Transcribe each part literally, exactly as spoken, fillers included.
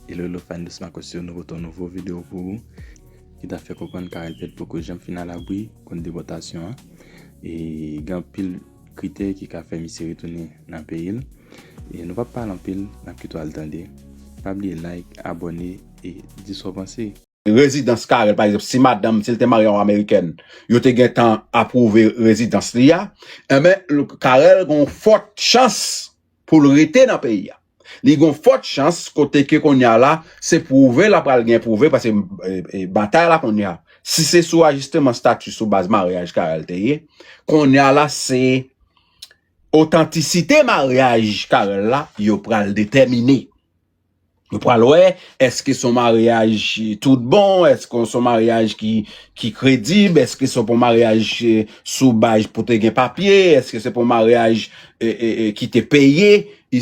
Hello, hello, fan de Smakos yo, nou pote yon nouvo videyo pou ou ki ta fè konprann Carel Pèt poko janm fin alabri kont depòtasyon an. E gen anpil kritè ki ka fè misye retounen nan peyi l. E nou p ap pale anpil, n ap kite w al tande. Pa bliye like, abòne e di sa w panse. Rezidans Carel, pa egzanp, si madanm, si l te marye a yon amerikèn, yo te gentan apwouve rezidans li a, enben, Carel gen yon fòt chans pou l rete nan peyi a. Li gen yon fòt chans kote ke kounye a la, se pwouve l ap pral gen pwouve, paske e, e, batay la kounye a, si se sou ajisteman stati sou baz maryaj Carel te ye, kounye a la, se otantisite maryaj Carel la, yo pral detèmine. Yo pral wè, èske se yon maryaj tout bon, èske se yon maryaj ki, ki kredib, èske se yon maryaj e, sou baz pou te gen papye, èske se yon maryaj e, e, e, ki te peye.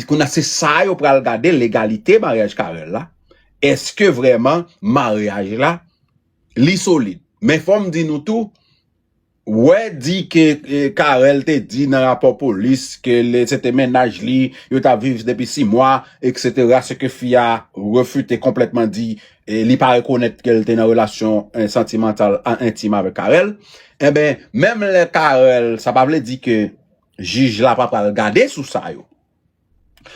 Kounye a se sa yo pral gade, legalite maryaj Carel la. Èske vrèman maryaj la, li solid? Men fò m di nou tou, wè di ke e, Carel te di nan rapò polis ke le, se te mennaj li, yo t ap viv depi sis mwa, etsetera. Se ke fi a refite konplètman, di e, li pa rekonèt ke l te nan relasyon e, santimantal, a, entim avèk Carel. Enben, menm lè Carel, sa pa vle di ke jij la pa pral gade sou sa yo.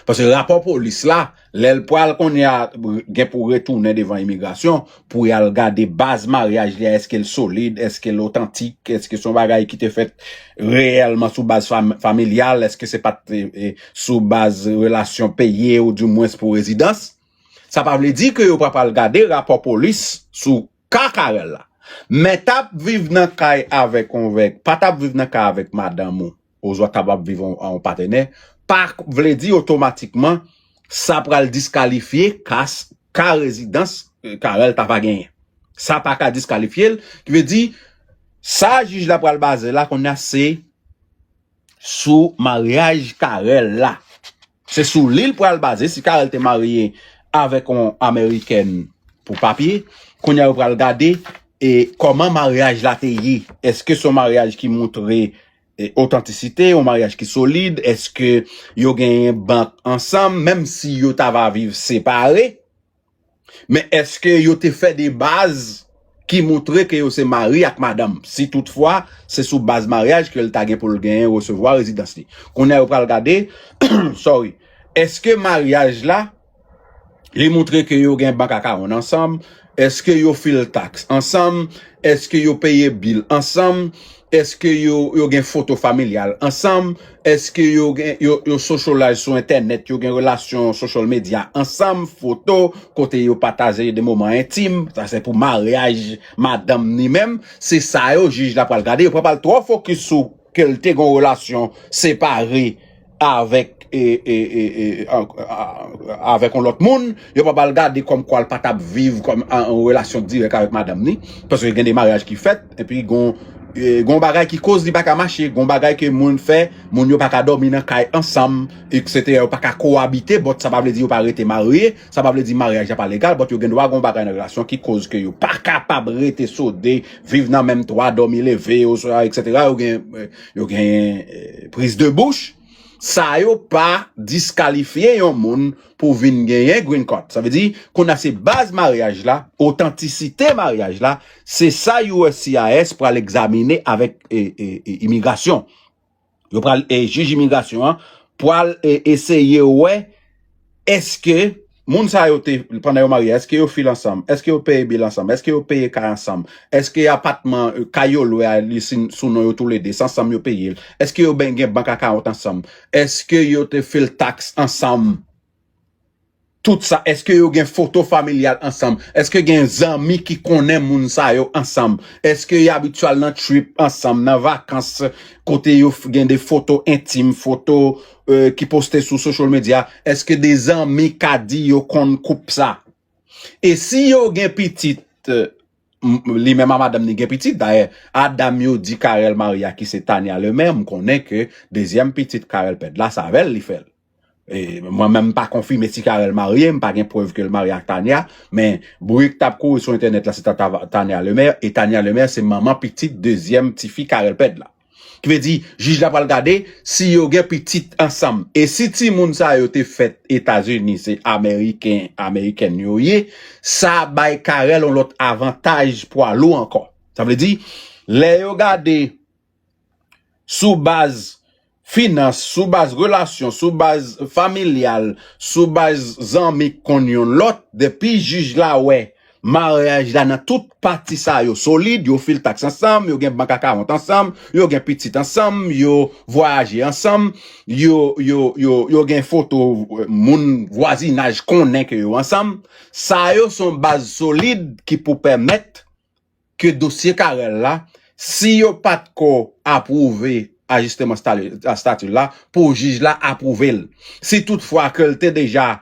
Paske rapò polis la, lè l pral kounye a gen pou retounen devan imigrasyon, pou y al gade baz maryaj li a, èske l solid, èske l otantik, èske se yon bagay ki te fèt reyèlman sou baz fam, familyal, èske se pa t e, e, sou baz relasyon peye ou dimwens pou rezidans. Sa pa vle di ke yo pa pral gade rapò polis sou ka Carel la. Men t ap viv nan kay avèk yon vèg, pa t ap viv nan kay avèk madanm ou, oswa t ap ap viv an, an patnè, pa vle di otomatikman sa pral diskalifye ka, ka rezidans e, Carel ta va genyen. Sa pa ka diskalifye l, ki vle di, sa jij la pral baze la kounye a se sou maryaj Carel la. Se sou li l pral baze, si Carel te marye avèk yon amerikèn pou papye, kounye a yo pral gade e kòman maryaj la te ye. Èske se yon maryaj ki montre e, otantisite, yon maryaj ki solid, èske yo genyen bank ansanm, menm si yo ta va viv separe, men èske yo te fè de baz ki montre ke yo se mari ak madanm, si toutfwa se sou baz maryaj ke l ta gen pou l genyen resevwa rezidans li? Kounye a yo pral gade, sorry, èske maryaj la li montre ke yo gen bank akawon ansanm? Èske yo fil taks ansanm? Èske yo peye bil ansanm? Èske yo, yo gen foto familyal ansanm? Èske yo gen, yo, yo socialize sou entènèt, yo gen relasyon social media ansanm, foto, kote yo pataje de moman entim? Sa se pou maryaj madanm ni menm. Se sa yo jij la pral gade. Yo pa pral twò fokis sou ke l te gen relasyon separe avèk e, e, e, e, a, a, avèk yon lòt moun, yo pa pral gade kòmkwa l pa t ap viv kòm an, an relasyon dirèk avèk madanm ni, paske gen de maryaj ki fèt, epi gon e, gon bagay ki koz li pa ka mache, gon bagay ke moun fè, moun yo pa ka dòmi nan kay ansanm, etsetera. Yo pa ka kowabite, but sa pa vle di yo pa rete marye, sa pa vle di maryaj la pa legal, but yo gen dwa gon bagay nan relasyon ki koz ke yo pa kapab rete sode, viv nan menm twa, dòmi leve, oswa, etsetera. Yo gen, e, yo gen e, priz de bouch. Sa yo pa diskalifye yon moun pou vin genyen green card. Sa vle di, kounye a se baz maryaj la, otantisite maryaj la, se sa U S C I S pral egzamine avèk e, e, e, imigrasyon. Yo pral, e, jij imigrasyon an pral e, eseye wè èske moun sa yo te, pandan yo marye, èske yo fil ansanm, èske yo peye bil ansanm, èske yo peye kay ansanm, èske apatman, e, kay yo lwe a, li si, sou non yo toulede, se ansanm yo peye l, èske yo ben, gen bank akawont ansanm, èske yo te fil taks ansanm, tout sa, èske yo gen foto familyal ansanm, èske gen zanmi ki konnen moun sa yo ansanm, èske y abityal nan trip ansanm, nan vakans, kote yo f, gen de foto entim, foto e, ki poste sou social media, èske de zanmi ka di yo konn koup sa? E si yo gen pitit, e, m, li menm a madanm ni gen pitit, dayè, a dam yo di Carel marye a ki se Tania Lemaire, m konnen ke dezyèm pitit Carel pèd la, se avè l li fè l. E, mwen menm m pa konfime si Carel marye, m pa gen prèv ke l marye ak Tania, men bri k t ap kouri sou entènèt la se ta, ta, Tania Lemaire, e Tania Lemaire se manman pitit dezyèm tifi Carel pèd la. Ki vle di, jij la pral gade si yo gen pitit ansanm. E si timoun sa yo te fèt Etazini, se Ameriken, Amerikèn yo ye, sa bay Carel yon lòt avantaj pwa lou ankò. Sa vle di, lè yo gade sou baz finans, sou baz relasyon, sou baz familyal, sou baz zanmi k konn youn lòt, depi jij la wè maryaj la nan tout pati sa yo solid, yo fil taks ansanm, yo gen bank akawont ansanm, yo gen pitit ansanm, yo vwayaje ansanm, yo, yo, yo, yo gen foto, eh, moun vwazinaj konnen ke yo ansanm. Sa yo se yon baz solid ki pou pèmèt ke dosye Carel la, si yo pa t ko apwouve ajisteman stali-, a stati l la, pou jij la apwouve l. Si toutfwa ke l te deja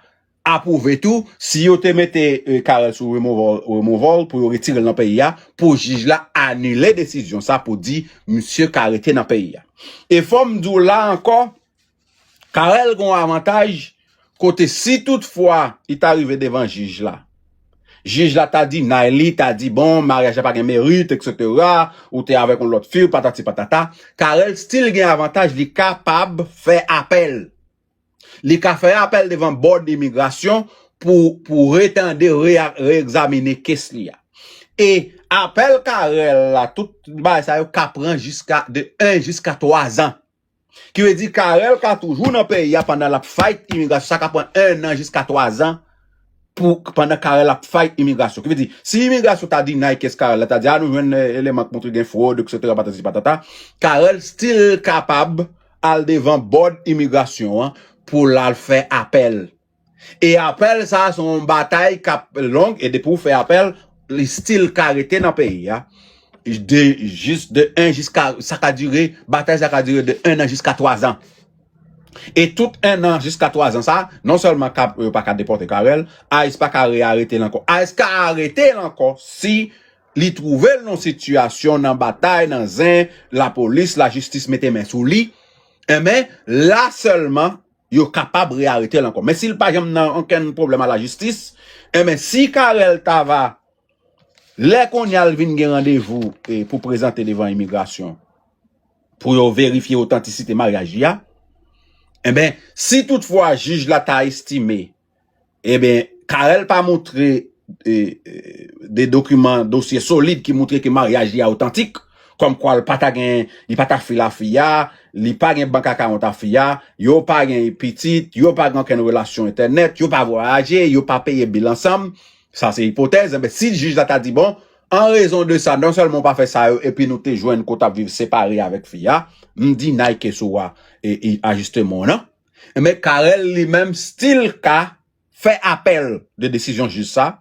apwouve tou, si yo te mete, eh, Carel sou removal, removal pou yo retire l nan peyi a, pou jij la anile desizyon sa pou di misye ka rete nan peyi a. E fò m di w la ankò, Carel gen yon avantaj kote si toutfwa li ta rive devan jij la, jij la ta deny li, ta di, bon, maryaj la pa gen merit, etsetera, ou te avèk yon lòt fi, patati patata, Carel still gen avantaj, li kapab fè apèl. Li ka fè apèl devan bòd imigrasyon pou, pou retande, re-, reegzamine kes li a. E apèl Carel la, tout bagay sa yo ka pran jiska de en jiska twa zan. Ki vle di Carel ka toujou nan peyi a pandan l ap fight imigrasyon. Sa ka pran en an jiska twa zan pou, pandan Carel ap fight imigrasyon. Ki vle di, si imigrasyon ta deny kes Carel la, ta di, a, nou jwenn, eh, eleman k montre gen fwod, etsetera, patati patata, Carel still kapab al devan bòd imigrasyon an pou l al fè apèl. E apèl sa a se yon batay k ap long, e depi w fè apèl, li still ka rete nan peyi a. De, jis de en jiska, sa ka dire, batay sa ka dire de en an jiska twa zan. E tout en an jiska twa zan sa, non sèlman k ap, yo pa ka depòte Carel, ICE pa ka rearete l ankò. ICE ka arete l ankò si li twouve l nan sitiyasyon, nan batay, nan zen, lapolis, lajistis mete men sou li. Enben, la sèlman, yo kapab rearete l ankò. Men si l pa janm nan okenn pwoblèm a lajistis, enben, si Carel ta va, lè kounye a l vin gen randevou, eh, pou prezante devan imigrasyon, pou yo verifye otantisite maryaj li a, enben, si toutfwa jij la ta estime, enben, Carel pa montre, eh, eh, de dokiman, dosye solid ki montre ke maryaj li a otantik, kòmkwa l pa ta gen, li pa ta fil a fi a, li pa gen bank akawont a fi a, yo pa gen pitit, yo pa gen okenn relasyon entènèt, yo pa vwayaje, yo pa peye bil ansanm. Sa se ipotèz. Enben, si jij la ta di, bon, an rezon de sa, non sèlman w pa fè sa yo, epi nou te jwenn ke w t ap viv separe avèk fi a, m deny kes ou a, e, e ajisteman w nan. Enben, Carel li menm still ka fè apèl de desizyon jij sa,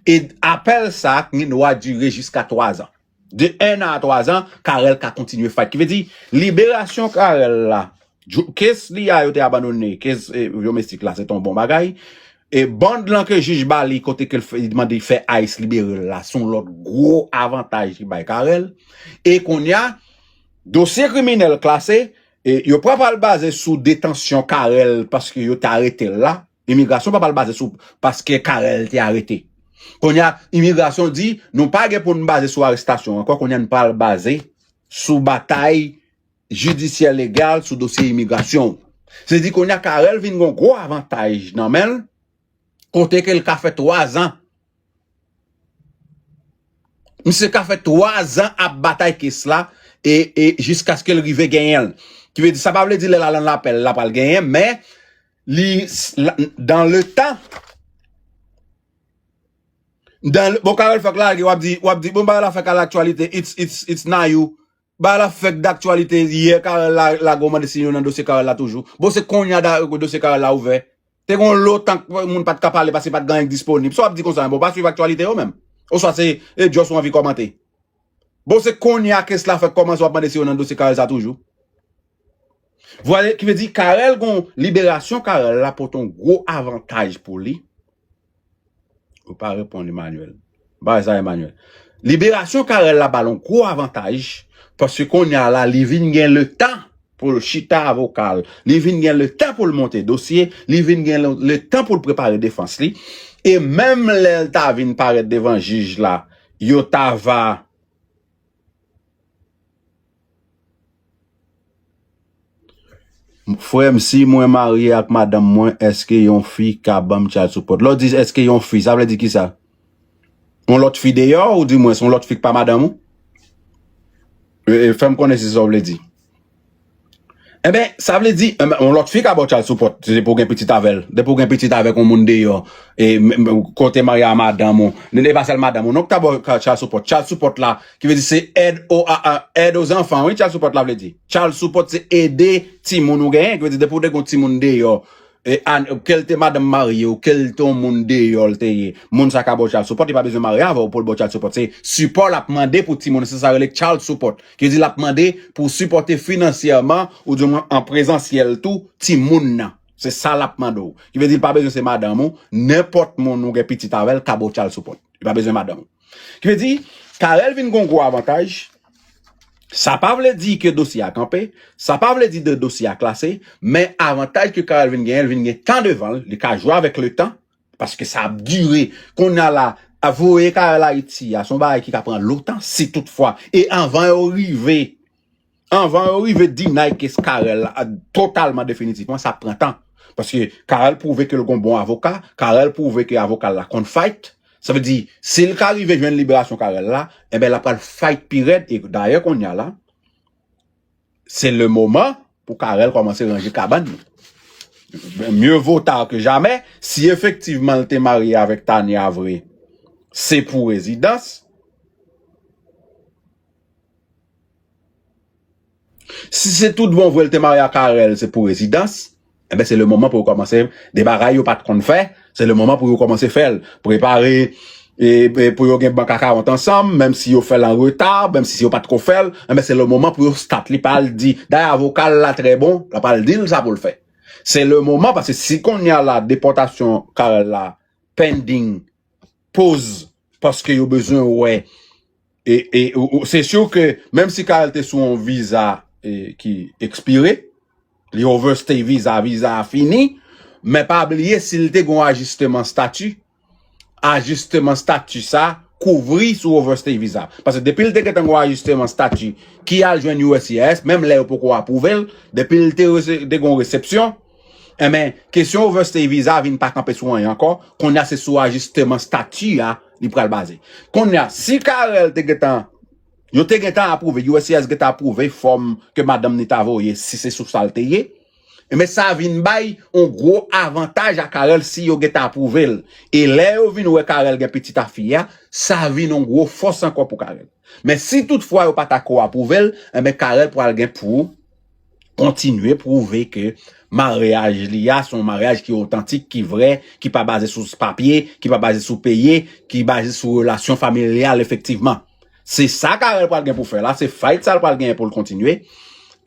e apèl sa gen dwa dire jiska twa zan. De en an a twa zan, Carel ka kontinye fight. Ki vle di, liberasyon Carel la, kes li a yo te abandone, kes, eh, domestik la, se te yon bon bagay. E bond lan ke jij ba li, kote ke l fè, li mande fè ICE libere l la, se yon lòt gwo avantaj ki bay Carel. E kounye a, dosye kriminèl klase, e yo pa pral baze sou detansyon Carel paske yo te arete l la. Imigrasyon pa pral baze sou paske Carel te arete. Kounye a, imigrasyon di, nou pa gen pou n baze sou arestasyon ankò, kounye a n pral baze sou batay jidisyè legal sou dosye imigrasyon. Se di kounye a Carel vin gen yon gwo avantaj nan men l, kote ke l ka fè twa zan. Misye ka fè twa zan ap batay kes la, e, e jiskaske l rive genyen l. Ki vle di, sa pa vle di lè l al an apèl, l ap al genyen, men li, s-, la, dans le temps, dans le, bon, Carel fèk lage, w ap di, w ap di, bon, bagay la fèk al aktyalite, it's, it's, it's now you. Bagay la fèk daktyalite, yè Carel la, lage yon mande si yo nan dosye Carel la toujou. Bon, se kounye a da, dosye Carel la ouvè. Te gen yon lo tan moun pa t ka pale paske pa t gen anyen k disponib. Sa w ap di konsa, bon, w pa swiv aktyalite yo menm. Oswa se, e, just w anvi kòmante. Bon, se kounye a kes la fèk kòmanse w ap mande si yo nan dosye Carel sa toujou. Vwale, ki vle di Carel gon liberasyon Carel la pote yon gwo avantaj pou li. Ou pa reponn Emmanuel. Ba sa Emmanuel. Liberasyon Carel la ba l yon gwo avantaj, paske kounye a la, li vin gen letan pou l chita avoka l. Li vin gen letan pou l monte dosye, li vin gen le-, letan pou l prepare defans li. E menm lè l ta vin parèt devan jij la, yo ta va, Frè m, si mwen marye ak madanm mwen, èske yon fi ka ban m child support? Lè w di èske yon fi, sa vle di kisa? Yon lòt fi deyò, ou di mwen, se yon lòt fi k pa madanm ou? E, e, fè m konnen si se sa w vle di. Enben, sa vle di, enben, yon lòt fi ka ba w child support, se pou w gen pitit avè l. Depi w gen pitit avèk yon moun deyò, e, m, m, kote marye a madanm ou, e pa sèl madanm ou, non, k ta ba w child support. Child support la, ki vle di se aide aux, à, à, aide aux enfants, wi, child support la vle di. Child support se ede timoun ou genyen, ki vle di depi w te gen yon timoun deyò, e, an, ke l te madanm marye ou, ke l te yon moun deyò l te ye, moun sa ka ba w child support, li pa bezwen marye avè w pou l ba w child support. Se sipò l ap mande pou timoun, se sa rele child support. Ki vle di l ap mande pou sipòte finansyèman, ou di mwen an prezansyèl tou, timoun nan. Se sa l ap mande w. Ki vle di l pa bezwen se madanm ou, nenpòt moun ou gen pitit avè l ka ba w child support. Li pa bezwen madanm ou. Ki vle di, Carel vin gen yon gwo avantaj. Sa pa vle di ke dosye a kanpe, sa pa vle di de dosye a klase, men avantaj ke Carel vin genyen, l vin gen tan devan l, li ka jwe avèk letan, paske sa ap dire. Kounye a la, a voye Carel Ayiti a, se yon bagay ki ka pran lontan, si toutfwa. E anvan yo rive, anvan yo rive deny case Carel la, totalman definitivman, sa ap pran tan. Paske Carel pwouve ke l gon bon avoka, Carel pwouve ke avoka l la konn fight. Sa vle di, si l ka rive jwenn liberasyon Carel la, enben, l ap pral fight pi rèd. E dayè, kounye a la, se le moman pou Carel kòmanse ranje kabann li. Mieux vaut tard que jamais. Si efektivman l te marye avèk Tania vre, se pou rezidans. Si se tout bon vre l te marye ak Carel, se pou rezidans, enben, se le moman pou yo kòmanse de bagay yo pa t konn fè, se le moman pou yo kòmanse fè l. Prepare, e, e, pou yo gen bank account ansanm, menm si yo fè l an reta, menm si yo pa t ko fè l, enben, se le moman pou yo start li, pa al di, dayè avoka l la trè bon, l ap al di l sa pou l fè. Se le moman, paske si kounye a la, depòtasyon Carel la pending, pause, paske yo bezwen wè, e, e, ou, ou, se si ke, menm si Carel te sou yon viza, e, ki ekspire, li overstay viza, viza a fini, men pa bliye si l te gen yon ajisteman stati, ajisteman stati sa kouvri sou overstay viza. Paske depi l te gentan gen yon ajisteman stati ki al jwenn U S C I S, menm lè yo poko apwouve l, depi l te rese-, te gen yon resepsyon, enben, kesyon overstay viza vin pa kanpe sou anyen ankò. Kounye a se sou ajisteman stati a li pral baze. Kounye a, si Carel te gentan, yo te gentan apwouve, U S C I S gentan apwouve fòm ke madanm ni ta voye, si se sou sa l te ye, enben, sa vin bay yon gwo avantaj a Carel si yo gentan apwouve l. E lè yo vin wè Carel gen pitit a fi a, sa vin yon gwo fòs ankò pou Carel. Men si toutfwa yo pa ta ko apwouve l, enben, Carel pral gen pou kontinye pwouve ke maryaj li a se yon maryaj ki otantik, ki vrè, ki pa baze sou papye, ki pa baze sou peye, ki baze sou relasyon familyal efektivman. Se sa Carel pral gen pou fè la, se fight sa l pral genyen pou l kontinye.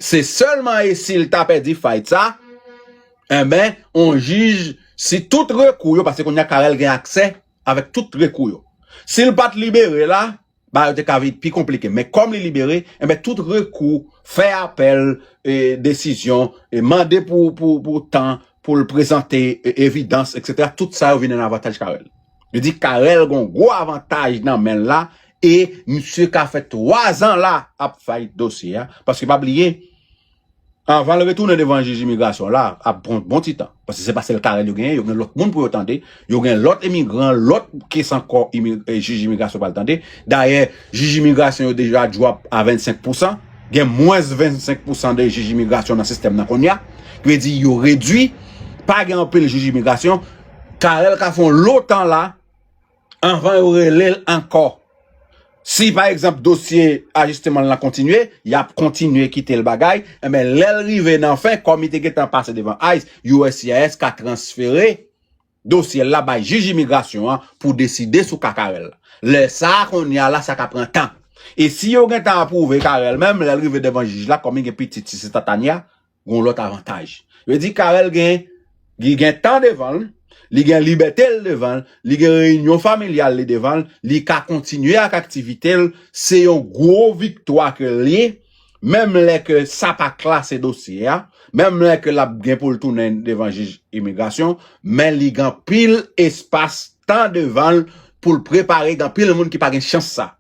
Se sèlman e si l ta pèdi fight sa, enben, on jij, si tout rekou yo, paske kounye a Carel gen aksè avèk tout rekou yo. Si l pa t libere la, bagay yo te ka vin pi konplike. Men kòm li libere, enben, tout rekou, fè apèl, e, desizyon, e mande pou, pou, pou tan, pou l prezante, e, evidans, etsetera, tout sa yo vin an avantaj Carel. Yo di Carel gon gwo avantaj nan men l la, e misye ka fè twa zan la ap fight dosye a. Paske pa bliye, anvan l retounen devan jij imigrasyon la, ap pran bon ti tan. Paske se pa sèl Carel yo genyen, yo gen lòt moun pou yo tande, yo gen lòt imigran, lòt kes ankò imi-, e, jij imigrasyon pral tande. Dayè, jij imigrasyon yo deja drop a vennsenk pousan, gen mwens vennsenk pousan de jij imigrasyon nan sistèm nan kounye a. Ki vle di yo redui, pa gen anpil jij imigrasyon. Carel ka fè yon lo tan la, anvan yo rele l ankò. Si, pa egzanp, dosye ajisteman l lan kontinye, y ap kontinye kite l bagay, enben, lè l rive nan fen, kòm li te gentan pase devan ice, U S C I S ka transfere dosye l la bay jij imigrasyon an pou deside sou ka Carel la. Lè sa a, kounye a la, sa ka pran tan. E si yo gentan apwouve Carel menm, lè l rive devan jij la, kòm li gen pitit, si se Tatania, gon lòt avantaj. Yo di Carel gen, li gen tan devan l, li gen libète l devan l, li gen reyinyon familyal li devan l, li ka kontinye ak aktivite l, se yon gwo viktwa ke l ye, menm lè ke sa pa klase dosye a, menm lè ke l ap gen pou l tounen devan jij imigrasyon, men li gen anpil espas, tan devan l pou l prepare, gen anpil moun ki pa gen chans sa.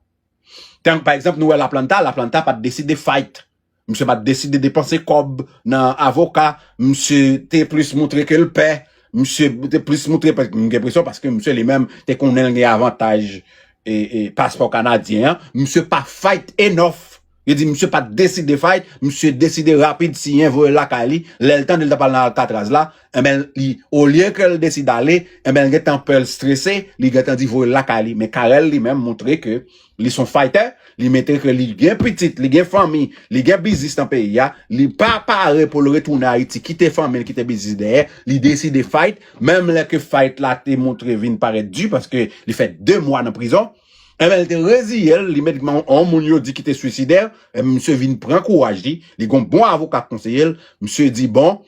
Tank, pa egzanp, nou wè Laplanta, Laplanta pa t deside fight. Misye pa t deside depanse kòb nan avoka. Misye te plis moutre ke l pè. Misye te plis moutre, paske m gen enpresyon, paske misye li menm te konnen l gen avantaj e, e paspò kanadyen an. Misye pa fight enough. Yo di misye pa t deside fight, misye deside rapid siyen, voye l lakay li. Lè l tande l t ap al nan Alcatraz la, enben, li, olye ke l deside ale, enben, l gentan pè, l strese, li gentan di voye l lakay li. Men Carel li menm moutre ke li s on fighter, li moutre ke li gen pitit, li gen fanmi, li gen biznis nan peyi a, li pa pare pou l retounen Ayiti, kite fanmi l, kite biznis dèyè, li deside fight, menm lè ke fight la te moutre vin parèt di, paske li fè de mwa nan prizon, enben, li te reziye l, li met yon moun yo di ki te swisidè, enben, misye vin pran kouraj li, li gon bon avoka k konseye l, misye di bon,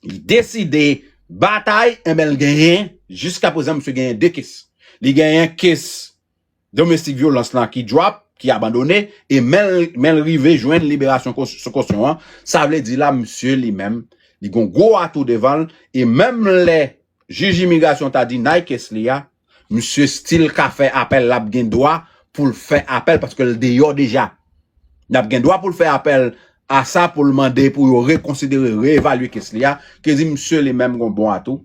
li deside batay, enben, l genyen, jiska prezan, misye genyen de kes. Li genyen kes domestik vyolans lan ki drop, ki abandone, e men l, men l rive jwenn liberasyon ko-, sou kosyon an. Sa vle di la, misye li menm, li gon gwo atou devan l, e menm lè jij imigrasyon ta deny kes li a, misye still ka fè apèl, l ap gen dwa pou l fè apèl, paske l deyò deja. L ap gen dwa pou l fè apèl a sa, pou l mande pou yo rekonsidere, reevalye kes li a, ki di misye li menm gon bon atou.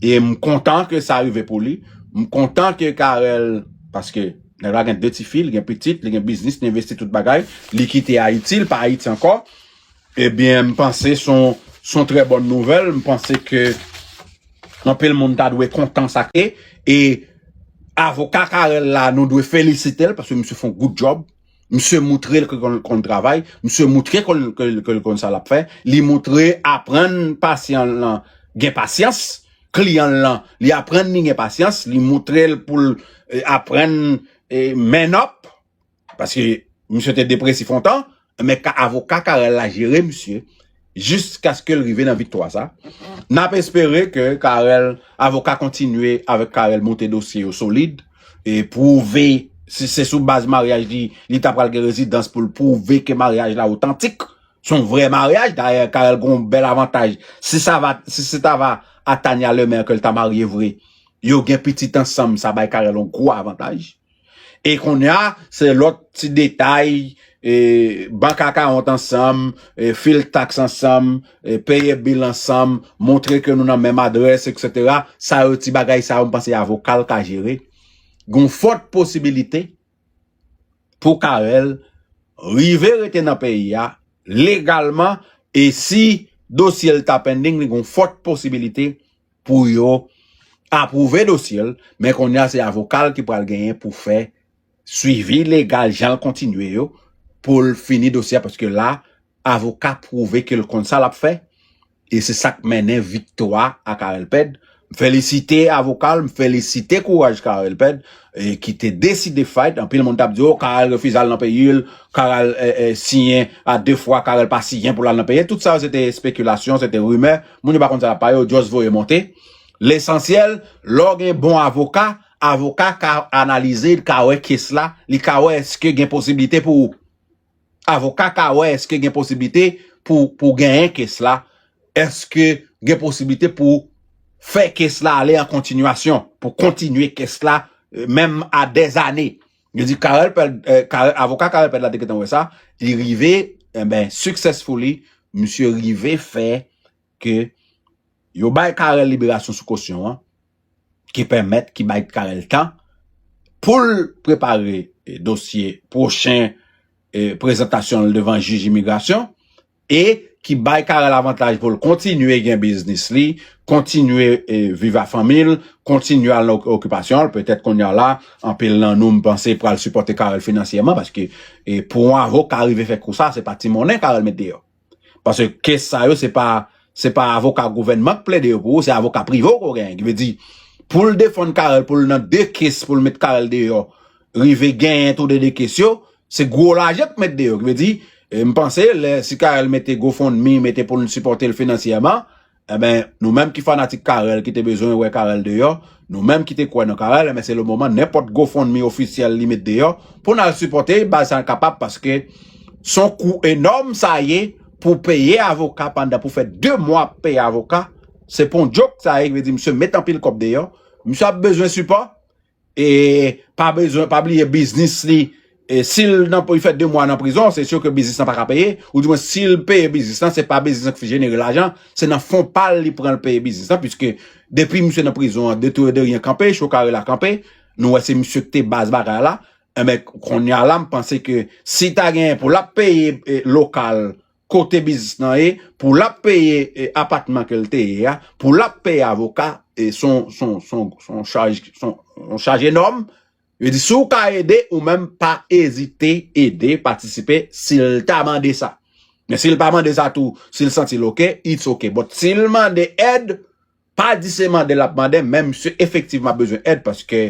E m kontan ke sa rive pou li. M kontan ke Carel, paske nèg la gen de tifi, li gen pitit, li gen biznis, li envesti tout bagay, li kite Ayiti, li pa Ayiti ankò. Ebyen, m panse s on, s on trè bòn nouvèl. M panse ke anpil moun ta dwe kontan sa ke. E avoka Carel la, nou dwe felisite l, paske misye fè on good job. Misye moutre l ke l konn, konn travay. Misye moutre ke l, ke l, ke l konn sa l ap fè. Li moutre aprann pasyan l lan gen pasyans. Kliyan l lan, li aprann li gen pasyans. Li moutre l pou l, eh, aprann, eh, man up. Paske misye te depresif yon tan. Men ka, avoka Carel la jere misye jiskaske l rive nan viktwa sa. N ap espere ke Carel, avoka kontinye avèk Carel monte dosye yo solid, e pwouve, si se sou baz maryaj li, li ta pral gen rezidans pou l pwouve ke maryaj la otantik. Se yon vrè maryaj. Dayè, Carel gen yon bèl avantaj. Si sa va, si se ta va a Tania Lemaire ke l ta marye vre, yo gen pitit ansanm, sa bay Carel yon gwo avantaj. E kounye a, se lòt ti detay, e, bank akawont ansanm, e, fil taks ansanm, e, peye bil ansanm, montre ke nou nan menm adrès, etsetera. Sa yo, ti bagay sa yo, m panse avoka l ka jere. Gon fòt posibilite pou Carel rive rete nan peyi a legalman, e si dosye l ta pending, li gon fòt posibilite pou yo apwouve dosye l, men kounye a se avoka l ki pral genyen pou fè swivi legal jan l kontinye yo, pou l fini dosye a, paske la, avoka pwouve ke l konn sa l ap fè, e se sa k mennen viktwa a Carel Ped. M felisite avoka l, m felisite kouraj Carel Ped, e ki te deside fight. Anpil moun t ap di, o, Carel refize al nan peyi l, Carel, e, e, siyen a de fwa, Carel pa siyen pou l al nan peyi l. Tout sa yo, se te espekilasyon, se te rimè. Moun yo pa konn sa y ap pale, yo just voye monte. Lesansyèl, lè w gen bon avoka, avoka ka analize, li ka wè kes la, li ka wè èske gen posiblite pou, avoka ka wè èske gen posiblite pou, pou genyen kes la, èske gen posiblite pou fè kes la ale an kontinyasyon, pou kontinye kes la, e, menm a dèzane. Yo di Carel Ped, e, Carel, avoka Carel Ped la te gentan wè sa, li rive, enben, successfully, misye rive fè ke yo bay Carel liberasyon sou kosyon an, ki pèmèt, ki bay Carel tan pou l prepare, e, dosye pwochen, e, prezantasyon l devan jij imigrasyon, e ki bay Carel avantaj pou l kontinye gen biznis li, kontinye, e, viv a fanmi l, kontinye al nan ok-, okipasyon l. Petèt kounye a la, anpil nan nou, m panse, pral sipòte Carel finansyèman, paske, e, pou yon avoka rive fè kou sa, se pa ti monnen Carel met deyò. Paske kes sa yo, se pa, se pa avoka gouvènman k plede yo pou ou, se avoka prive w ke w genyen. Ki vle di, pou l defann Carel, pou l nan de kes, pou l met Carel deyò, rive genyen tou de de kes yo, se gwo lajan k met deyò. Ki vle di, e, m panse, lè, si Carel mete GoFundMe, mete pou l sipòte l finansyèman, enben, nou menm ki fanatik Carel, ki te bezwen wè Carel deyò, nou menm ki te kwè nan Carel, enben, se le moman, nenpòt GoFundMe ofisyèl li met deyò, pou n al sipòte, baz sa n kapab, paske s on kou enòm sa ye pou peye avoka pandan, pou fè de mwa ap peye avoka, se pa yon djòk sa ye, ki vle di misye met anpil kòb deyò, misye ap bezwen sipò, e pa bezwen, pa bliye biznis li, E si l nan, li fè de mwa nan prizon, se si ke biznis lan pa ka peye, oudimwen si l peye biznis lan, se pa biznis lan ki jenere lajan, se nan fon pa l li pran l peye biznis lan, piske depi misye nan prizon an, de tou e de ryen kanpe, Chokare la kanpe, nou wè se misye ki te baz bagay la, enben, kounye a la, m panse ke si ta genyen pou l ap peye e, lokal kote biznis lan ye, pou l ap peye e, apatman ke l te ye a, pou l ap peye avoka, e, son, son, son, son chaj, son, son chaj enòm, Yo di, si w ka ede, ou menm pa ezite ede, patisipe, si l ta mande sa. Men si l pa mande sa tou, si l santi l oke, it's oke. But si l mande èd, pa di se mande l ap mande, men misye efektivman bezwen èd paske